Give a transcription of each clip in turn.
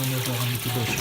Башкортстаннан ясалган ике дача.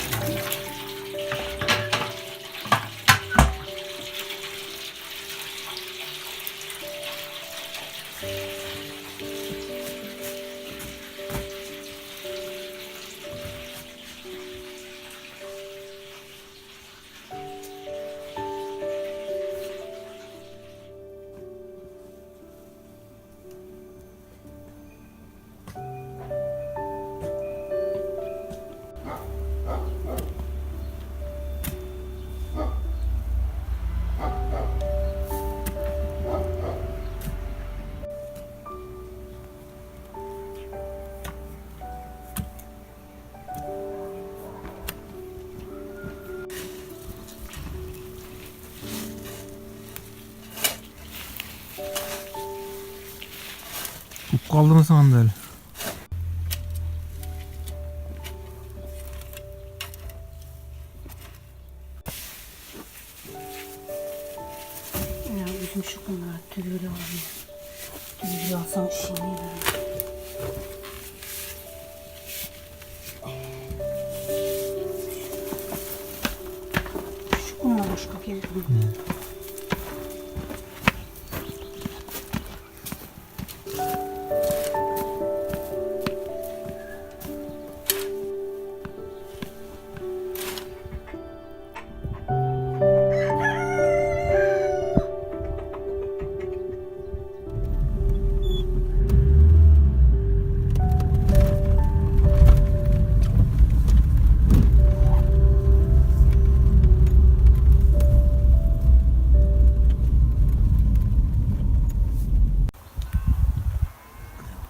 Күп калдымы соң анда әле? Менә үзем чукына төбелә алам. Төбелә алсаң шиңи. Чукына башка кирәк.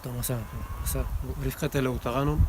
Утамаса, Рифкать әле утаган ул.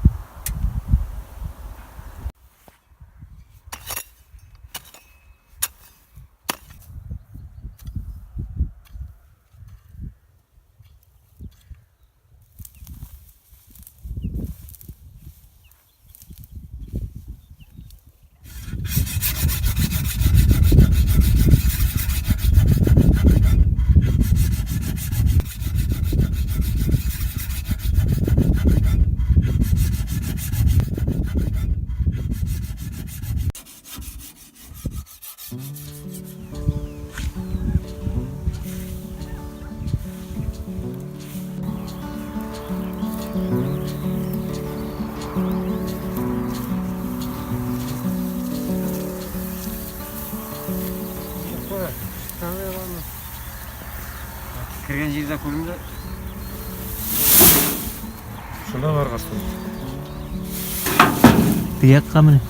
Кергән җирдә күренде. Шунда баргач. Тиякка менә.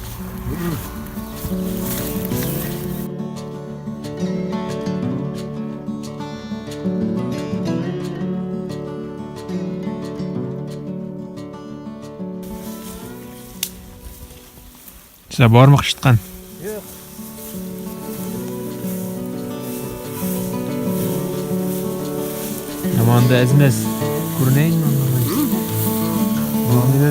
Сә бармы кычыткан? Юк. Яманда әзмәс күренә инде анда.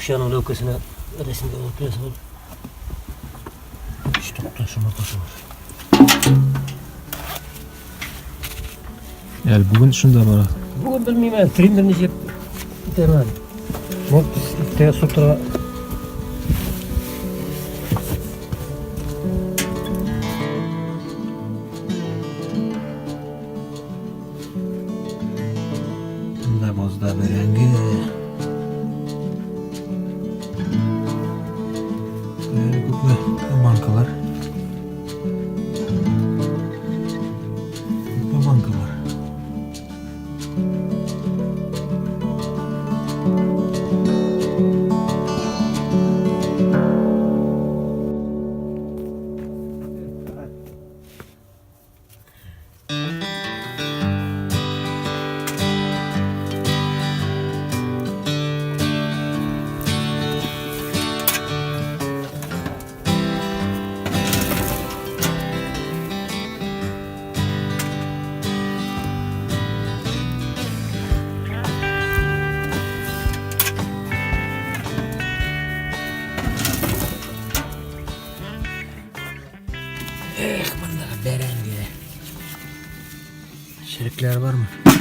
Ушаның ләүкәсенә рәсемгә алып киләсең. Штукта шума кашы бар. Әле бүген шунда бара. Бүген белмим әле, триммерны җеп итәм әле. Может, иртәгә с утра. Монда базда бәрәңге. Әле күпме. Эх, монда бәрәңге. Черекләр бармы?